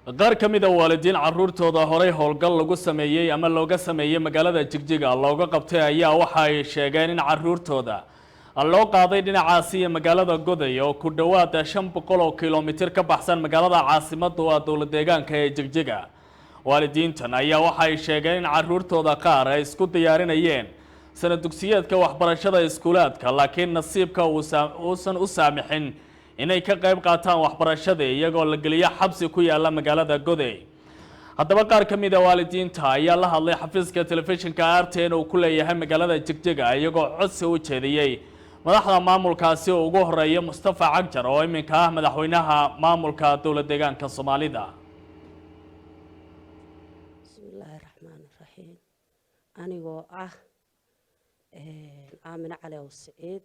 Qaar ka mid a waalidiin caruurtooda horey howlgal lagu sameeyey ama looga sameeyey magaalada Jigjiga looga qabtay ayaa waxa ay sheegeen in caruurtooda loo qaaday dhinacaasi iyo magaalada Goday oo ku dhowaada 500 oo kilomitir ka baxsan magaalada caasimadda waa dowlad deegaanka ee Jigjiga. Waalidiintan ayaa waxa ay sheegeen in caruurtooda qaar ay isku diyaarinayeen sanad dugsiyeedka waxbarashada iskuulaadka, laakiin nasiibka uusan u saamixin inay ka qayb qaataan waxbarashadii, iyagoo la geliyo xabsi ku yaala magaalada Goday. Haddaba, qaar ka mid a waalidiinta ayaa la hadlay xafiiska telefishinka RTN uu ku leeyahay magaalada Jigjiga, iyagoo codsi u jeediyey madaxda maamulkaasi oo ugu horeeya Mustafa Cagjar oo iminka ah madaxweynaha maamulka dowlad deegaanka Soomaalida. Bismillaahi raxmaani raxiim. Anigoo ah Aamine Cali Ow Siciid,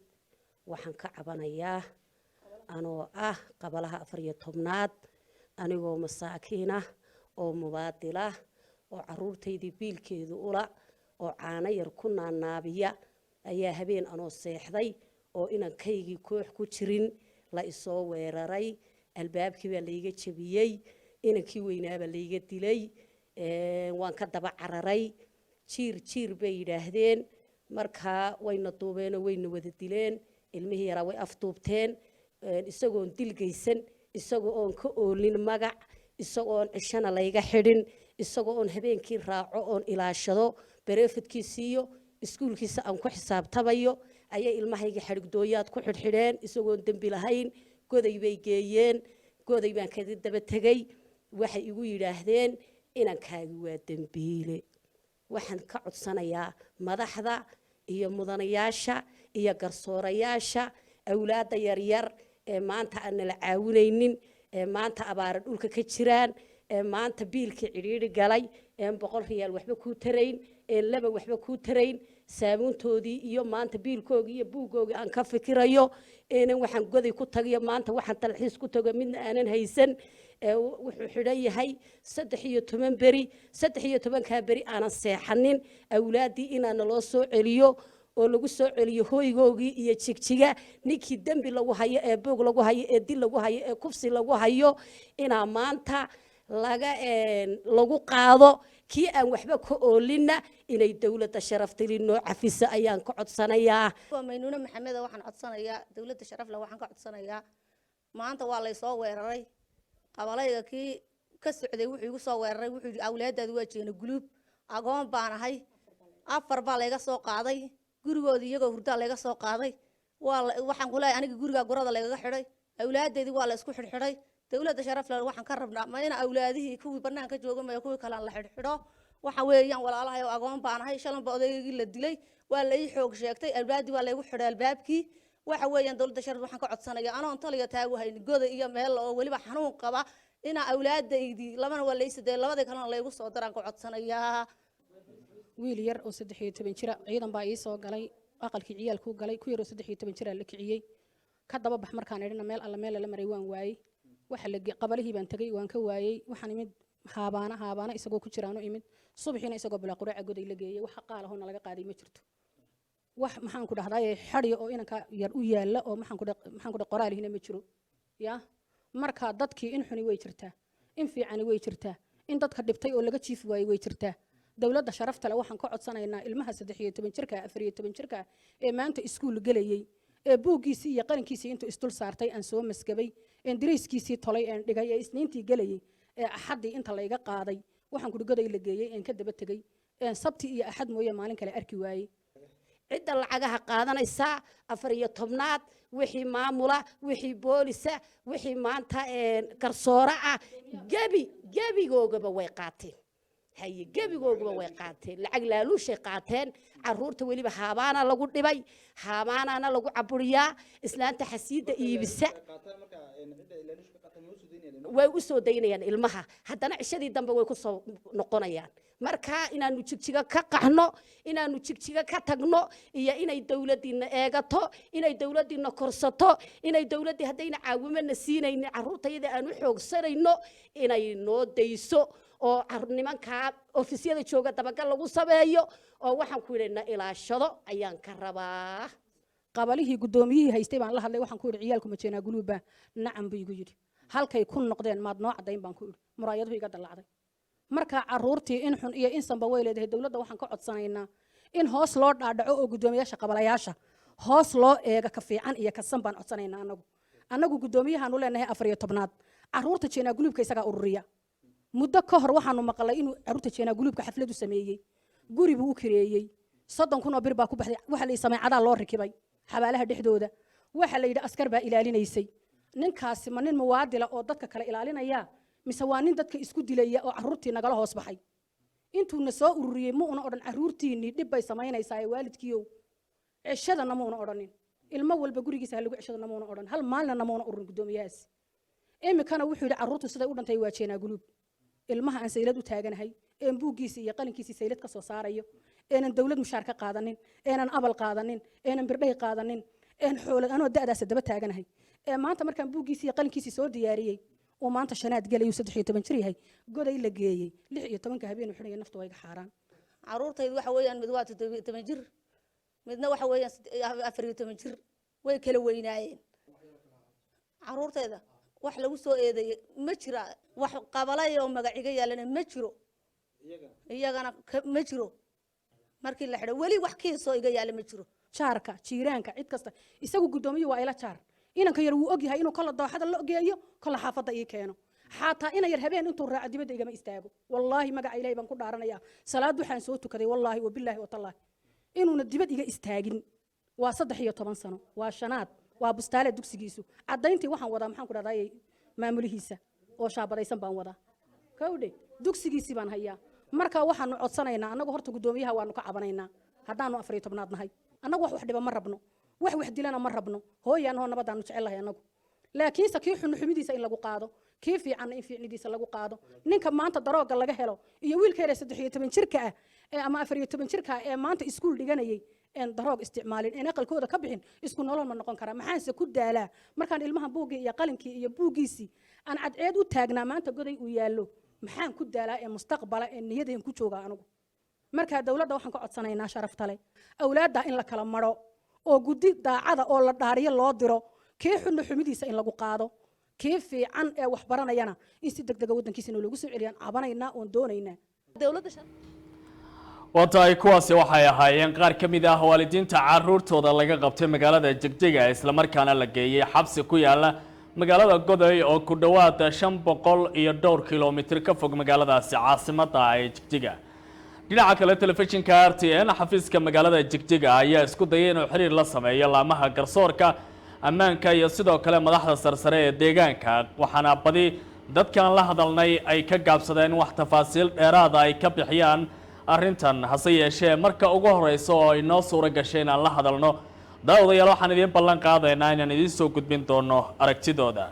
waxaan ka cabanayaa anoo ah qabalaha 14aad, anigoo masaakiin ah oo mubaadilah oo caruurtaydii biilkeedu ula oo caano yar ku naanaabiya, ayaa habeen anoo seexday oo inankaygii koox ku jirin la isoo weeraray. Albaabkii baa layga jebiyey, inankii weynaabaa layga dilay. Waan ka daba cararay. Jiir jiir bay yidhaahdeen. Markaa wayna duubeenoo wayna wada dileen. Ilmihii yaraa way afduubteen isagoon dil geysan, isagoo oon ka oolin magac, isagoo oon cishana layga xidhin, isagoo oon habeenkii raaco oon ilaashado bareefadkiisiiyo iskuulkiisa aan ku xisaabtamayo, ayay ilmahaygii xadhigdooyaad ku xidhxidheen isagoon dembi lahayn. Goday bay geeyeen. Goday baan kaga daba tegey. Waxay igu yidhaahdeen, "Inankaagi waa dembiile." Waxaan ka codsanayaa madaxda iyo mudanayaasha iyo garsoorayaasha, awlaadda yaryar ee maanta aan nala caawinaynin, ee maanta abaara dhulka ka jiraan, ee maanta biilkii cidhiidhi galay, een 100 riyaal waxba kuu tarayn, een laba waxba kuu tarayn, saabuuntoodii iyo maanta biilkoogii iyo buuggoogii aan ka fikirayo, eenan waxaan Goday ku tagiyo maanta waxaan dalxiis ku tago midna aanan haysan, ee wuxuu xidhan yahay 13 beri, 13-kaa beri aanan seexanin, awlaaddii inaana loo soo celiyo oo lagu soo celiyo hoygoogii iyo Jigjiga. Ninkii dembi lagu hayo, ee boog lagu hayo, ee dil lagu hayo, ee kufsi lagu hayo, inaa maanta laga lagu qaado. Kii aan waxba ka oolinna inay dowladda sharaftili noo cafisa ayaan ka codsanayaa. Waa Maynuune Maxameda. Waxaan codsanayaa dowladda sharafle, waxaan ka codsanayaa, maanta waa laysoo weeraray. Qabalayga kii ka socday wuxuu igu soo weeraray, wuxuu yidhi, "Awlaadaadu waa jeena guluub." Agoon baan ahay. Afar baa layga soo qaaday gurigoodii, iyagoo hurdaa layga soo qaaday. Waa waxaan ku leeyahay, aniga gurigaa gurada laygaga xidhay, awlaadeedii waa la isku xidhxidhay. Dowladda sharafle waxaan ka rabnaa ma ina awlaadihii kuwii banaanka jooga maya, kuwii kalean la xidhxidho. Waxa weeyaan, walaalahay oo agoon baan ahay. Shalanba odaygii la dilay waa la ii xoog sheegtay, awlaaddii waa laygu xidhay albaabkii. Waxa weeyaan, dowladda sharaf waxaan ka codsanaya, anoon taliya taagu haynin, Goda iyo meel oo weliba xanuun qaba, inaa awlaadaydii labana waa laysadee, labadii kalena laygu soo daraan ka codsanayaa. Wiil yar oo 13 jira ciidan baa ii soo galay, aqalkii ciyaalkuu galay. Ku yaroo 13 jiraa la kiciyey. Ka daba bax markaan idhina, meel alla meel lala maray waan waayey. Waxa la qabalihii baan tegey, waan ka waayey. Waxaan imid Haabaana. Haabaana isagoo ku jiraanu imid. Subaxiina isagoo bilaa quraaca Goday la geeyey. Wax qaalahona laga qaaday ma jirto. Wax, maxaan ku dhahdaa, xadhiya oo inanka yar u yaalla oo maxaan ku dhah qoraalihina ma jiro. Ya marka dadkii in xuni way jirtaa, in fiicani way jirtaa, in dadka dhibtay oo laga jiifi waayey way jirtaa. Dowladda sharafta leh waxaan ka codsanaynaa ilmaha 13 jirka, 14 jirka ee maanta iskuul gelayey, ee buuggiisii iyo qalinkiisii intuu isdul saartay aan soo masgabay, een dariiskiisii tolay, een dhigay, ee Isniintii gelayey, ee Axaddii inta layga qaaday, waxaan kudhi, Goday la geeyey, een ka daba tegey, een Sabti iyo Axad mooye maalin kale arki waayey. Cidda lacagaha qaadanaysaa, 14aad, wixii maamula, wixii boolisa, wixii maanta garsoore ah, gebi gebigoogaba way qaateen. Haye, gebigoogaba way qaateen, lacag laaluushay qaateen. Caruurta weliba Haabaana lagu dhibay, Haabaanaana lagu caburiyaa. Islaanta xasiidda iibisa way u soo daynayaan ilmaha, haddana cishadii dambe way ku soo noqonayaan. Marka inaanu Jigjiga ka qaxno, inaanu Jigjiga ka tagno, iyo inay dowladdiina eegato, inay dowladdiina korsato, inay dowladdii haddayna caawimana siinaynin carruurtayada aan u xoogsanayno, inay noo dayso oo nimankaa ofisyada jooga dabagal lagu sameeyo oo waxaan ku yidhi na ilaashado ayaan ka rabaa. Qabalihii guddoomiyihii haystay baan la hadlay. Waxaan ku yidhi, "Ciyaalku ma jeenaa guluuba?" "Nacam," buu igu yidhi. Halkay ku noqdeen maad noo caddayn baan ku idhi. Muraayaduhu iga dallacday. Marka caruurtii in xun iyo insanba way leedahay. Dowladda waxaan ka codsanaynaa in hoos loo dhaadhaco oo guddoomiyaasha qabalayaasha hoos loo eega, ka fiican iyo ka san baan codsanaynaa. Annagu guddoomiyahaanu leenahay 14aad caruurta jeenaa guluubka isagaa ururiya. Muddo ka hor waxaanu maqalay inuu caruurta jeenaa guluubka xaflad u sameeyey, guri buu u kireeyey, 30,000 oo bir baa ku baxday. Waxa la sameecadaa loo rikibay xabaalaha dhexdooda. Waxa la yidhi askar baa ilaalinaysay. Ninkaasi ma nin muwaadila oo dadka kale ilaalinaya, mise waa nin dadka isku dilaya oo caruurtii nagala hoos baxay? Intuuna soo ururiyey ma una odhan caruurtiinnii dhib bay samaynaysaa ee waalidkiiow ceshadana ma una odhanin, ilmo walba gurigiisa ha lagu ceshadana ma una odhan, hal maalina ma una ururin guddoomiyahaasi. Iminkana wuxuu yidhi carruurtu siday u dhantay waa jeenaa guluub. Ilmaha aan saylad u taaganahay een buuggiisa iyo qalinkiisii saylad ka soo saarayo, eenan dawlad mushaar ka qaadanin, eenan abal qaadanin, eenan birdhay qaadanin, een xoolad anoo da'daasa daba taaganahay, ee maanta markaan buuggiisii iyo qalinkiisii soo diyaariyey uu maanta shanaad gelayuu 13 jir yahay, Goday la geeyey, 16-ka habeenuu xidhaya, naftu waa iga xaaraan. Caruurtaydu waxa weeyaan mid waa 17 jir, midna waxa weeyaan 14 jir. Way kala weynaayeen caruurtayda. Wax lagu soo eedeeyey ma jira, wax qabalay oo magaciga yaalana ma jiro, iyagana ma jiro. Markii la xidhay weli wax kiisoo iga yaala ma jiro. Jaarka, jiiraanka, cid kasta, isagu guddoomiyu waa ila jaar. Inanka yar wuu ogyahay inuu kolla dooxada la ogeeyo, kolla xaafadda ii keeno. Xataa ina yar habeen intuu raaco dibadda igama istaago. Wallaahi, magaca Ilaahay baan ku dhaaranayaa, salaad waxaan soo tukaday, wallaahi wabilaahi watallaahi, inuuna dibad iga istaagin. Waa 13 sano, waa shanaad, waa bustaale dugsigiisu. Caddayntii waxaan wadaa, maxaan ku dhahdaa, maamulihiisa oo shaabadaysan baan wadaa, kawdhe dugsigiisii baan hayaa. Marka waxaanu codsanaynaa annagu horta guddoomiyaha waanu ka cabanaynaa haddaanu 14aad nahay. Annagu wax wax dhiba ma rabno, wax wax dilana ma rabno, hooyaanahoo nabadaanu jecellahay annagu. Laakiinse kii xunu xumidiisa in lagu qaado, kii fiicanna in fiicnidiisa lagu qaado. Ninka maanta darooga laga helo iyo wiilka yare 13 jirka ah ee ama 14 jirka ah ee maanta iskuul dhiganayay een daroog isticmaalin, een aqalkooda ka bixin, isku nolol ma noqon karaa? Maxaanse ku daalaa markaan ilmaha buuggii iyo qalinkii iyo buuggiisii aan cadceed u taagnaa maanta Goday uu yaallo? Maxaan ku daalaa ee mustaqbala ee niyadeen ku joogaa anigu? Markaa dowladda waxaan ka codsanaynaa sharaftale awlaadda in la kala maro oo guddi daacada oo la dhaariyo loo diro, kii xunna xumidiisa in lagu qaado, kii fiican ee wax baranayana in si degdega waddankiisana loogu soo celiyaan cabanaynaa oon doonaynaa. Dowladda Waa tahay, kuwaasi waxay ahaayeen qaar ka mid ah waalidiinta caruurtooda laga qabtay magaalada Jigjiga, islamarkaana la geeyey xabsi ku yaala magaalada Goday oo ku dhowaad 500 iyo dhowr kilomitir ka fog magaaladaasi caasimadda ee Jigjiga. Dhinaca kale, telefishinka RTN xafiiska magaalada Jigjiga ayaa isku dayay inuu xiriir la sameeyo laamaha garsoorka, ammaanka iyo sidoo kale madaxda sarsare ee deegaanka, waxaana badi dadkan la hadalnay ay ka gaabsadeen wax tafaasiil dheeraada ay ka bixiyaan arrintan. Hase yeeshee, marka ugu horeysa oo ay noo suuro gashay inaan la hadalno, daawadayaal, waxaan idiin ballan qaadaynaa inaan idiin soo gudbin doono aragtidooda.